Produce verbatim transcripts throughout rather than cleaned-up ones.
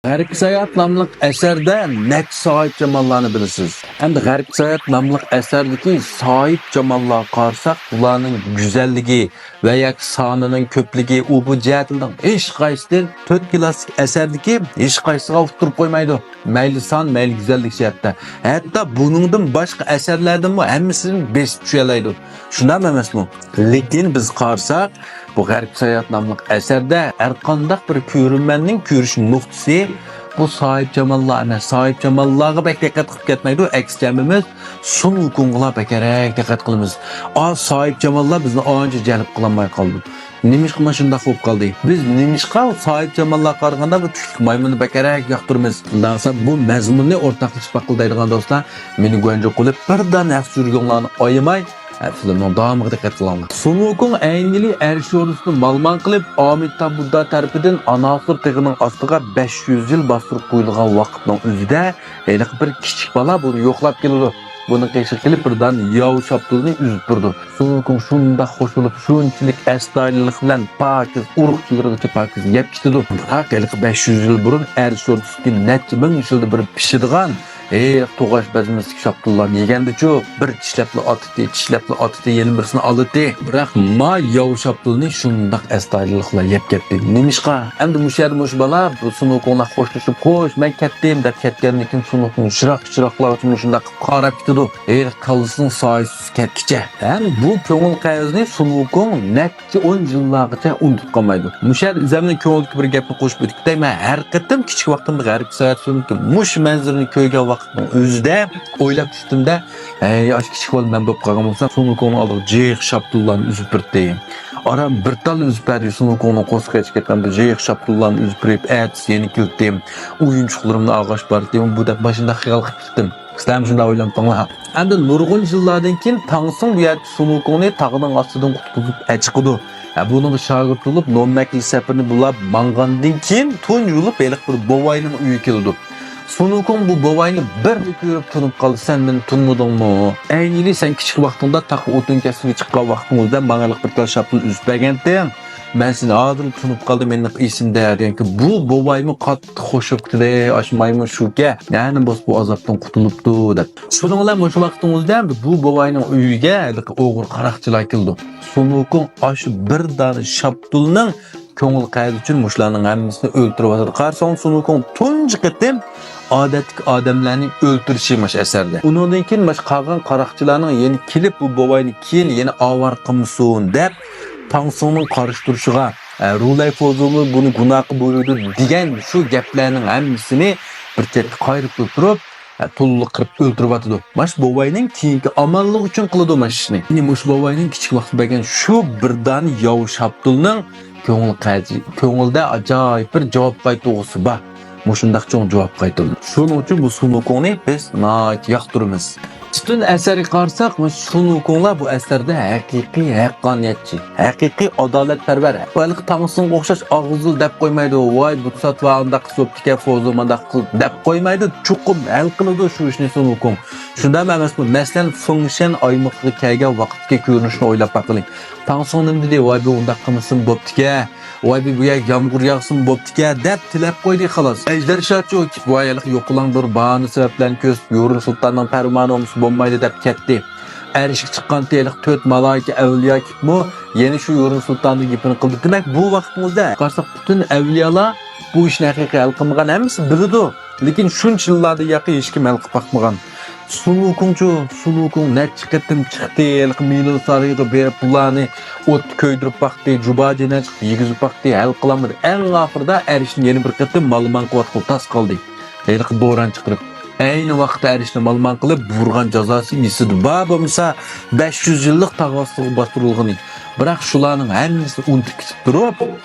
غەربكە ساياھەت ناملىق ئەسەردە نەچچە ساھىبجاماللارنى بىلىسىز؟ ئەمدى غەربكە ساياھەت ناملىق ئەسەردىكى ساھىبجاماللارغا قارىساق، ئۇلارنىڭ گۈزەللىكى ۋە ياكى سانىنىڭ كۆپلۈكى، ئۇ بۇ جەھەتلەرنىڭ ھېچقايسىسىدىن تۆت كلاسسىك ئەسەردىكى ھېچقايسىسىغا ئۇتتۇرۇپ قويمايدۇ. مەيلى سان، مەيلى گۈزەللىك جەھەتتە. ھەتتا بۇنىڭدىن باشقا ئەسەرلەردىنمۇ ھەممىسىدىن بېسىپ چۈشەلەيدۇ. شۇنداقمۇ ئەمەسمۇ؟ لېكىن بىز قارىساق، بۇ غەربكە ساياھەت ناملىق ئەسەردە ھەرقانداق بىر كۆرۈرمەننىڭ كۆرۈش نۇقتىسى بۇ ساھىبجاماللار ئەمەس. ساھىبجاماللارغا بەك دىققەت قىلىپ كەتمەيدۇ، ئەكسىچە ھەممىمىز سۇن ۋۇكۇڭغىلا بەكرەك دىققەت قىلىمىز. ئا، ساھىبجاماللار بىزنى ئانچە جەلپ قىلالماي قالدى. نېمىشقا مانا شۇنداق بولۇپ قالدى؟ بىز نېمىشقا ساھىبجاماللارغا قارىغاندا بۇ تۈكلۈك مايمۇننى بەكرەك ياقتۇرىمىز؟ شۇنداق بولسا بۇ مەزمۇننى ئورتاقلىشىپ باققىلى دەيدىغان دوستلار، مېنى گۇەنجۇ قىلىپ بىر دانە ھەق سۈرگۈڭلارنى ئايىماي، ھە، فىلىمنىڭ داۋامىغا دىققەت قىلىڭلار. سۇن ۋۇكۇڭ ئەينىلى ئەرش ئوردىسىنى مالىمان قىلىپ، ئامىتاب بۇددا تەرىپىدىن ئاناسۇر تېغىنىڭ ئاستىغا بەش يۈز يىل باستۇرۇپ قويۇلغان ۋاقىتنىڭ ئۆزىدە ھېلىقى بىر كىچىك بالا بۇنى يوقلاپ كېلىدۇ. بۇنىڭ قېشىغا كېلىپ بىر دانە ياۋ شاپتۇلنى ئۈزۈپ بېرىدۇ. سۇن ۋۇكۇڭ شۇنداق خوش بولۇپ، شۇنچىلىك ئەستايىدىللىق بىلەن پاكىز ئۇرۇقچىلىرىغىچە پاكىز يەپ كېتىدۇ. بىراق ھېلىقى بەش يۈز يىل بۇرۇن ئەرش ئوردىسىدىكى نەچچە مىڭ يىلدا بىر پىشىدىغان ھېلىقى توغاش بەزمىسىدىكى شاپتۇللارنى يېگەندىچۇ، بىر چىشلەپلا ئاتىتى، چىشلەپلا ئاتىتى، يەنە بىرسىنى ئالىتى. بىراق ما ياۋ شاپتۇلنى شۇنداق ئەستايىدىللىق بىلەن يەپ كەتتى. نېمىشقا؟ ئەمدى مۇشۇ يەردە مۇشۇ بالا بۇ سۇن ۋۇكۇڭ بىلەن خوشلىشىپ، «خوش، مەن كەتتىم» دەپ كەتكەندىن كېيىن سۇن ۋۇكۇڭ يىراق-يىراقلارغىچە مۇشۇنداق قاراپ كېتىدۇ. ھېلىقى كاللىسىنىڭ سايىسى كەتكىچە. ھەم بۇ كۆڭۈل قەغىزىنى سۇن ۋۇكۇڭ نەچچە ئون يىللارغىچە ئۇنتۇپ قالمايدۇ. مۇشۇ يەردە ئۆزۈمنىڭ كۆڭلىدىكى بىر گەپنى قوشۇپ ئۆتۈپ كېتەي. مەن ھەر قېتىم كىچىك ۋاقتىمدا غەربكە ساياھەت سۈرۈپ مۇشۇ مەنزىرىنى كۆرگەن ۋاقىتنىڭ ئۆزىدە ئويلاپ چۈشتۈمدە، ھەي، ئاشۇ كىچىك بالا مەن بولۇپ قالغان بولسام، سۇن ۋۇكۇڭنىڭ ئالدىغا جىق شاپتۇللارنى ئۈزۈپ بېرىتتى. ئاران بىر تال ئۈزۈپ بەردى، سۇن ۋۇكۇڭنىڭ قورسىقى ئېچىپ كەتكەن بىر جىق شاپتۇللارنى ئۈزۈپ بېرىپ، ئەتىسى يەنە كېلىتتىم. ئويۇنچۇقلىرىمنى ئالغاچ بارتتىم. بۇ دەپ ماشۇنداق خىيال قىلىپ كەتتىم. سىلەرمۇ شۇنداق ئويلىنىپتىڭلار؟ ئەمدى نۇرغۇن يىللاردىن كېيىن تاڭسۇڭ بۇ يەردە سۇن ۋۇكۇڭنى تاغنىڭ ئاستىدىن قۇتقۇزۇپ ئەچىقىدۇ. ھە، بۇنىڭغا شاگىرت بولۇپ، نومەكلى سەپىرىنى بۇلاپ ماڭغاندىن كېيىن، تۇنجى بولۇپ ھېلىقى بىر بوۋاينىڭ ئۆيىگە كېلىدۇ. سۇن ۋۇكۇڭ بۇ بوۋاينى بىرلا كۆرۈپ تونۇپ قالدى. «سەن مېنى تونۇمىدىڭمۇ؟ ئەينىلى سەن كىچىك ۋاقتىڭدا تاغقا ئوتۇن كەسكىلى چىققان ۋاقتىڭىزدا ماڭا ھېلىقى بىر تال شاپتۇل ئۈزۈپ بەرگەنتىڭ. مەن سېنى ھازىرلا تونۇپ قالدىم، مېنىڭ ئېسىمدە» دېگەنكى، بۇ بوۋايمۇ قاتتىق خوش بوپتۇ، «ئاشۇ مايمۇن شۇكەن، يەنە بولسا بۇ ئازابتىن قۇتۇلۇپتۇ» دەپ. شۇنىڭ بىلەن مۇشۇ ۋاقتىڭىزدا بۇ بوۋاينىڭ ئۆيىگە ھېلىقى ئوغرى قاراقچىلار كېلىدۇ. سۇن ۋۇكۇڭ ئاشۇ بىر دانە شاپتۇلنىڭ كۆڭۈل قەغىزى ئۈچۈن مۇشۇلارنىڭ ھەممىسىنى ئۆلتۈرۈۋاتىدۇ. قارىساڭ، سۇن ۋۇكۇڭ تۇنجى قېتىم ئادەتتىكى ئادەملەرنى ئۆلتۈرۈشى ماش ئەسەردە. ئۇنىڭدىن كېيىن ماش قالغان قاراقچىلارنىڭ يەنە كېلىپ، بۇ بوۋاينى كېيىن يەنە ئاۋارە قىلمىسۇن دەپ، تاڭسۇڭنىڭ قارشى تۇرۇشىغا، ئە، رۇلەي فوزۇمۇ بۇنى گۇناھقا بۇيرۇيدۇ دېگەن شۇ گەپلەرنىڭ ھەممىسىنى بىر چەتكە قايرىپ تۇرۇپ، ھە، تولىلا قىرىپ ئۆلتۈرۈۋاتىدۇ. ماش بوۋاينىڭ كېيىنكى ئامانلىقى ئۈچۈن قىلىدۇ ماش ئىشنى. يەنى مۇشۇ بوۋاينىڭ كىچىك ۋاقتىدا بەرگەن شۇ بىر دانە ياۋ شاپتۇلنىڭ كۆڭۈل قەغىزى، كۆڭۈلدە ئاجايىپ بىر جاۋاب قايتۇرغۇسى بار. مۇشۇنداق چوڭ جاۋاب قايتۇرىدۇ. شۇنىڭ ئۈچۈن بۇ سۇن ۋۇكۇڭنى بىز ناھايىتى ياقتۇرىمىز. پۈتۈن ئەسەرگە قارىساق، مۇشۇ سۇن ۋۇكۇڭلار بۇ ئەسەردە ھەقىقىي ھەققانىيەتچى، ھەقىقىي ئادالەتپەرۋەر. ھېلىقى تاڭسۇڭغا ئوخشاش ئاغزىلا دەپ قويمايدۇ، «ۋاي، بۇ ساتۋا ئانداق قىلسا بوپتىكەن، فوزۇ مانداق قىل» دەپ قويمايدۇ، چوقۇم ھەل قىلىدۇ شۇ ئىشنى سۇن ۋۇكۇڭ. شۇنداقمۇ ئەمەسمۇ؟ مەسىلەن، فېڭشەن ئايمىقىغا كەلگەن ۋاقىتتىكى كۆرۈنۈشنى ئويلاپ باقىلى. تاڭسۇڭ نېمە دېدى؟ «ۋاي، بۇ ئۇنداق قىلمىسىمۇ بوپتىكەن، ۋاي، بۇ يەرگە يامغۇر ياغسىمۇ بوپتىكەن» دەپ تىلەپ قويدى، خالاس. ئەجدەر شاچۇ كېلىپ، «ۋاي، ھېلىقى يوقىلاڭ بىر باھانە سەۋەبلەرنى كۆرسىتىپ، يۇرۇن سۇلتاننىڭ پەرمانى بولمىسا بولمايدۇ» دەپ كەتتى. ئەرشكە چىققان ھېلىقى تۆت مالايىكە ئەۋلىيا كېلىپمۇ يەنە شۇ يۇرۇن سۇلتاننىڭ گېپىنى قىلدى. دېمەك، بۇ ۋاقىتىڭىزدا قارىساق، پۈتۈن ئەۋلىيالار بۇ ئىشنى ھەقىقىي ھەل قىلمىغان، ھەممىسى بىلىدۇ. لېكىن شۇنچە يىللاردىن ياقى ھېچكىم ھەل قىلىپ باقمىغان. سۇن ۋۇكۇڭچۇ؟ سۇن ۋۇكۇڭ نەچچە قېتىم چىقتى، ھېلىقى مىلىن سارىيىغا بېرىپ، بۇلارنى ئوتتا كۆيدۈرۈپ باقتى، جۇباجىنە چىقىپ يېگۈزۈپ باقتى، ھەل قىلالمىدى. ئەڭ ئاخىرىدا ئەرشنى يەنە بىر قېتىم مالىمان قىلىۋاتقىلى تاس قالدى. ھېلىقى بوران چىقىرىپ، ئەينى ۋاقىتتا ئەرشنى مالىمان قىلىپ، بۇرغان جازاسى يېسىدۇ. بار بولمىسا، بەش يۈز يىللىق تاغ ئاستىغا باستۇرۇلغىنى. بىراق شۇلارنىڭ ھەممىسىنى ئۇنتۇپ كېتىپ تۇرۇپ،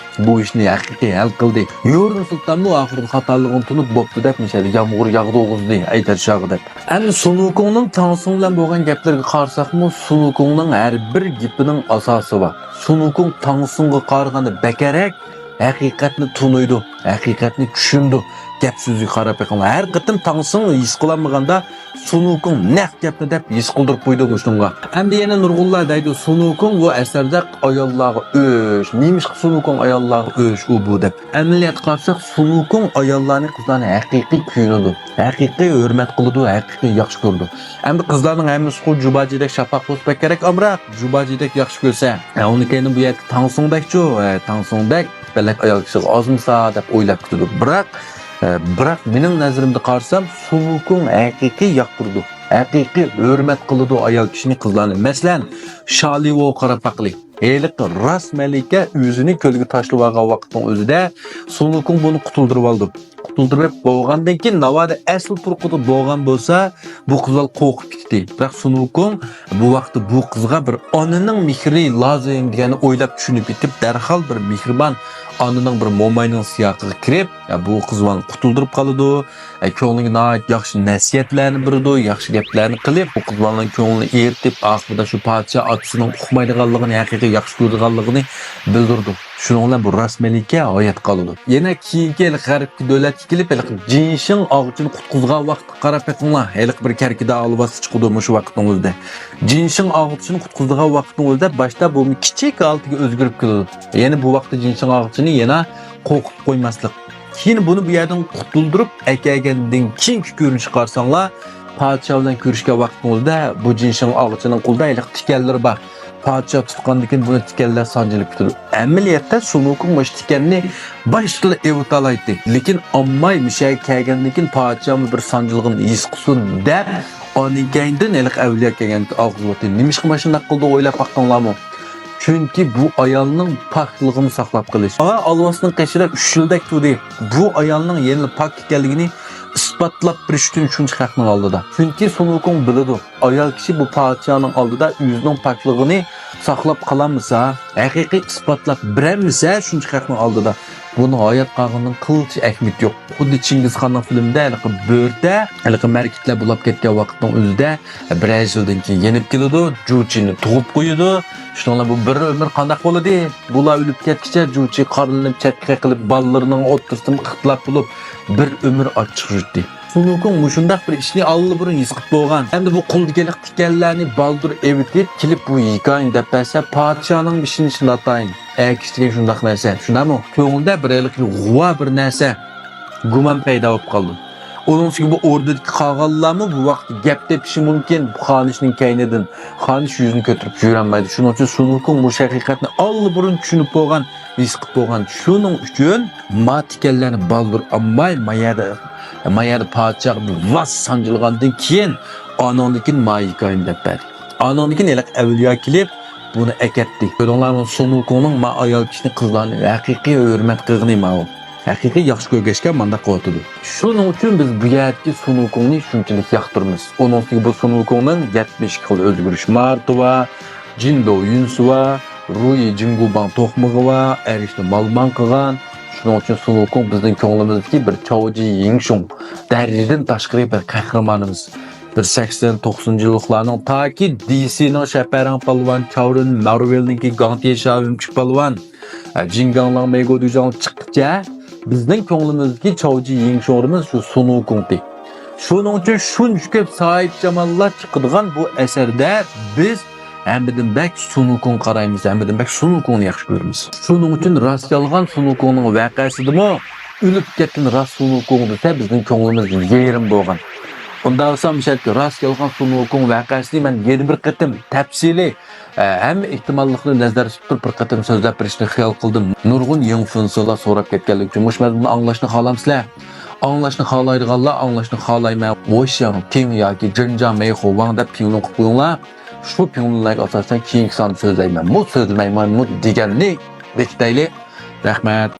بۇ ئىشنى ھەقىقىي ھەل قىلدى. يۇرۇن سۇلتانمۇ ئاخىرىدا خاتالىقىنى تونۇپ، بوپتۇ دەپ، مۇشۇ يەردە يامغۇر ياغدۇرغۇزدى، ھەيدەر شاغا دەپ. ئەمدى سۇن ۋۇكۇڭنىڭ تاڭسۇڭ بىلەن بولغان گەپلىرىگە قارىساقمۇ، سۇن ۋۇكۇڭنىڭ ھەر بىر گېپىنىڭ ئاساسى بار. سۇن ۋۇكۇڭ تاڭسۇڭغا قارىغاندا بەكرەك ھەقىقەتنى تونۇيدۇ، ھەقىقەتنى چۈشىنىدۇ. گەپ سۆزىگە قاراپ بېقىڭلار. ھەر قېتىم تاڭ سۇڭ ھېس قىلالمىغاندا، سۇن ۋۇكۇڭ نەق گەپنى دەپ ھېس قىلدۇرۇپ قويىدۇ مۇشۇنىڭغا. ئەمدى يەنە نۇرغۇنلار دەيدۇ، سۇن ۋۇكۇڭ بۇ ئەسەردە ئاياللارغا ئۆچ. نېمىشقا سۇن ۋۇكۇڭ ئاياللارغا ئۆچ ئۇ بۇ دەپ؟ ئەمەلىيەتكە قارىساق، سۇن ۋۇكۇڭ ئاياللارنى، قىزلارنى ھەقىقىي كۆيۈنىدۇ، ھەقىقىي ھۆرمەت قىلىدۇ، ھەقىقىي ياخشى كۆرىدۇ. ئەمدى قىزلارنىڭ ھەممىسىغۇ جۇباجىدەك شاپاق بولسا بەك كېرەك، ئامراق جۇباجىدەك ياخشى كۆرسە. ھە، ئۇنىڭ كەينىدىن بۇ يەردىكى تاڭ سۇڭدەكچۇ، ھە، تاڭ سۇڭدەك بەلەك ئايال كىشىگە ئازمىسا دەپ ئويلاپ كېتىدۇ. بىراق، ھە، بىراق مېنىڭ نەزىرىمدە قارىسام، سۇن ۋۇكۇڭ ھەقىقىي ياقتۇرىدۇ، ھەقىقىي ھۆرمەت قىلىدۇ ئايال كىشىنى، قىزلارنى. مەسىلەن، شالىۋوغا قاراپ باقىلى. ھېلىقى راست مەلىكە ئۆزىنى كۆلگە تاشلىۋالغان ۋاقىتنىڭ ئۆزىدە سۇن ۋۇكۇڭ بۇنى قۇتۇلدۇرۇۋالىدۇ. قۇتۇلدۇرۇپ بولغاندىن كېيىن، ناۋادا ئەسلى تۇرقىدا بولغان بولسا، بۇ قىز قورقۇپ كېتەتتى. بىراق سۇن ۋۇكۇڭ بۇ ۋاقىتتا بۇ قىزغا بىر ئانىنىڭ مېھرى لازىم دېگەننى ئويلاپ چۈشىنىپ يېتىپ، دەرھال بىر مېھرىبان ئانىنىڭ بىر موماينىڭ سىياقىغا كىرىپ، يا، بۇ قىز بالىنى قۇتۇلدۇرۇپ قالىدۇ. ئە، كۆڭلىگە ناھايىتى ياخشى نەسىھەتلەرنى بېرىدۇ، ياخشى گەپلەرنى قىلىپ، بۇ قىز بالىنىڭ كۆڭلىنى ئېرىتىپ، ئاخىرىدا شۇ پادىشاھ ئاتىسىنىڭ ئۇقمايدىغانلىقىنى، ھەقىقىي ياخشى كۆرىدىغانلىقىنى بىلدۈرىدۇ. شۇنىڭ بىلەن بۇ راست مەلىكە ھايات قالىدۇ. يەنە كېيىنكى ھېلىقى غەربكى دۆلەتكە كېلىپ، ھېلىقى جىنشىڭ ئاغىچىنى قۇتقۇزغان ۋاقىتقا قاراپ بېقىڭلار. ھېلىقى بىر كەركىدان ئالۋاستى چىقىدۇ مۇشۇ ۋاقىتنىڭ ئۆزىدە. جىنشىڭ ئاغىچىنى قۇتقۇزىدىغان ۋاقىتنىڭ ئۆزىدە باشتا بۇ كىچىك ھالىتىگە ئۆزگىرىپ كېتىدۇ. يەنى بۇ ۋاقىتتا جىنشىڭ ئاغىچىنى يەنە قورقۇتۇپ قويماسلىق. كېيىن بۇنى بۇ يەردىن قۇتۇلدۇرۇپ ئەكەلگەندىن كېيىنكى كۆرۈنۈشكە قارىساڭلار، پادىشاھ بىلەن كۆرۈشكەن ۋاقتىڭىزدا بۇ جىنشىڭ ئاغىچىنىڭ قولىدا ھېلىقى تىكەنلىرى بار. پادىشاھ تۇتقاندىن كېيىن بۇنى تىكەنلەر سانجىلىپ كېتىدۇ. ئەمەلىيەتتە سۇن ۋۇكۇڭ مۇشۇ تىكەننى باشتىلا ئېۋىتالايتتى. لېكىن ئامماي مۇشۇ يەرگە كەلگەندىن كېيىن پادىشاھمۇ بىر سانجىلغىنىنى ھېس قىلسۇن دەپ، ئاندىن كېيىندىن ھېلىقى ئەۋلىيا كەلگەندىكىن ئالغۇزۇۋاتتى. نېمىشقا مانا شۇنداق قىلدى ئويلاپ باقتىڭلارمۇ؟ چۈنكى بۇ ئايالنىڭ پاكلىقىنى ساقلاپ قېلىش. ئا، ئالۋاستىنىڭ قېشىدا ئۈچ يىلدەك تۇردى. بۇ ئايالنىڭ يەنىلا پاك ئىكەنلىكىنى ئىسپاتلاپ بېرىش ئۈچۈن شۇنچە خەقنىڭ ئالدىدا. چۈنكى سۇن ۋۇكۇڭ بىلىدۇ، ئايال كىشى بۇ پادىشاھنىڭ ئالدىدا ئۆزىنىڭ پاكلىقىنى ساقلاپ قالالمىسا، ھەقىقىي ئىسپاتلاپ بېرەلمىسە شۇنچە خەقنىڭ ئالدىدا، بۇنىڭ ھايات قالغىنىنىڭ قىلچە ئەھمىيىتى يوق. خۇددى چىڭگىزخاننىڭ فىلمىدە ھېلىقى بۆرتە، ھېلىقى مەركىتلەر بولاپ كەتكەن ۋاقىتنىڭ ئۆزىدە بىرەر يىلدىن كېيىن يېنىپ كېلىدۇ، جۇچىنى تۇغۇپ قويىدۇ. شۇنىڭ بىلەن بۇ بىر ئۆمۈر قانداق بولىدۇ؟ بۇلار ئۆلۈپ كەتكىچە جۇچى قارىلىنىپ، چەتكە قېقىلىپ، بالىلىرىنىڭ ئوتتۇرىسىدىن ئىختىلاپ بولۇپ، بىر ئۆمۈر ئاچچىق يۈرۈتتى. سۇن ۋۇكۇڭ مۇشۇنداق بىر ئىشنى ئاللىبۇرۇن ھېس قىلىپ بولغان. ئەمدى بۇ قولىدىكى ھېلىقى تىكەنلەرنى بالدۇر ئېۋىتىپ، كېلىپ بۇ ھېكايىنى دەپ بەرسە، پادىشاھنىڭ ئىشىنىشى ناتايىن. ئەگىشتىگەن شۇنداق نەرسە. شۇنداقمۇ؟ كۆڭلىدە بىر ھېلىقى غۇۋا بىر نەرسە، گۇمان پەيدا بولۇپ قالدى. ئۇنىڭ ئۈستىگە بۇ ئوردىدىكى قالغانلارمۇ بۇ ۋاقىتتا گەپ تېپىشى مۇمكىن. بۇ خانىشنىڭ كەينىدىن خانىش يۈزىنى كۆتۈرۈپ يۈرەلمەيدۇ. شۇنىڭ ئۈچۈن سۇن ۋۇكۇڭ مۇشۇ ھەقىقەتنى ئاللىبۇرۇن چۈشىنىپ بولغان، ھېس قىلىپ بولغان. شۇنىڭ ئۈچۈن ما تىكەنلەرنى بالدۇر ئالماي، ما يەردە، ما يەردە پادىشاھقا بىر ۋاس سانجىلغاندىن كېيىن، ئانىڭدىن كېيىن ما ھېكايىنى دەپ بەردى. ئانىڭدىن كېيىن ھېلىقى ئەۋلىيا كېلىپ، بۇنى ئەكەتتى. كۆردۈڭلارمۇ، سۇن ۋۇكۇڭنىڭ ما ئايال كىشىنى، قىزلارنى ھەقىقىي ھۆرمەت قىلغىنى ماۋۇ. ھەقىقىي ياخشى كۆرگەچكە مانداق قىلىۋاتىدۇ. شۇنىڭ ئۈچۈن بىز بۇ يەردىكى سۇن ۋۇكۇڭنى شۇنچىلىك ياقتۇرىمىز. ئۇنىڭ ئۈستىگە بۇ سۇن ۋۇكۇڭنىڭ يەتمىش ئىككى خىل ئۆزگىرىش مارتى بار، جىندو يۈنسى بار، رۇيى جىڭگۇباڭ توقمىقى بار، ئەرشنى مالىمان قىلغان. شۇنىڭ ئۈچۈن سۇن ۋۇكۇڭ بىزنىڭ كۆڭلىمىزدىكى بىر چاۋجى يىڭشۇڭ، دەرىجىدىن تاشقىرى بىر قەھرىمانىمىز. بىر سەكسەن، توقسىنىنچى يىللىقلارنىڭ تاكى دىسىنىڭ شەپەرەڭ پالۋان، چاۋرىن مارۋېلنىڭكى گاڭتيې شاۋېمچۈك پالۋان، جىڭگاڭلىڭ مەيگو دۈجاڭ چىققىچە بىزنىڭ كۆڭلىمىزدىكى چاۋجى يىڭشۇڭرىمىز شۇ سۇن ۋۇكۇڭتى. شۇنىڭ ئۈچۈن شۇنچە كۆپ ساھىبجاماللار چىقىدىغان بۇ ئەسەردە بىز ھەممىدىن بەك سۇن ۋۇكۇڭغا قارايمىز، ھەممىدىن بەك سۇن ۋۇكۇڭنى ياخشى كۆرىمىز. شۇنىڭ ئۈچۈن راست يالغان سۇن ۋۇكۇڭنىڭ ۋەقەسىدىمۇ ئۆلۈپ كەتكەن راست سۇن ۋۇكۇڭ دېسە بىزنىڭ كۆڭلىمىز يېرىم بولغان. ئۇنداق بولسا مۇشۇ راست يالغان سۇن ۋۇكۇڭ ۋەقەسىنى مەن يەنە بىر قېتىم تەپسىلىي، ئە، ھەممە ئېھتىماللىقنى نەزەردە تۇتۇپ بىر قېتىم سۆزلەپ بېرىشنى خىيال قىلدىم. نۇرغۇن يېڭى فىنسىلار سوراپ كەتكەنلىكى ئۈچۈن مۇشۇ مەزمۇننى ئاڭلاشنى خالامسىلەر؟ ئاڭلاشنى خالايدىغانلار ئاڭلاشنى خالايمەن، ۋوشياڭ تىڭ ياكى جېنجاڭ مەيخۇ ۋاڭ دەپ پىڭلۇن قىلىپ قويۇڭلار. شۇ پىڭلۇنلارغا ئاساسەن كېيىنكى ساندا سۆزلەيمەن. مۇ سۆزلىمەيمەن مۇ دېگەننى بېكىتەيلى. رەھمەت.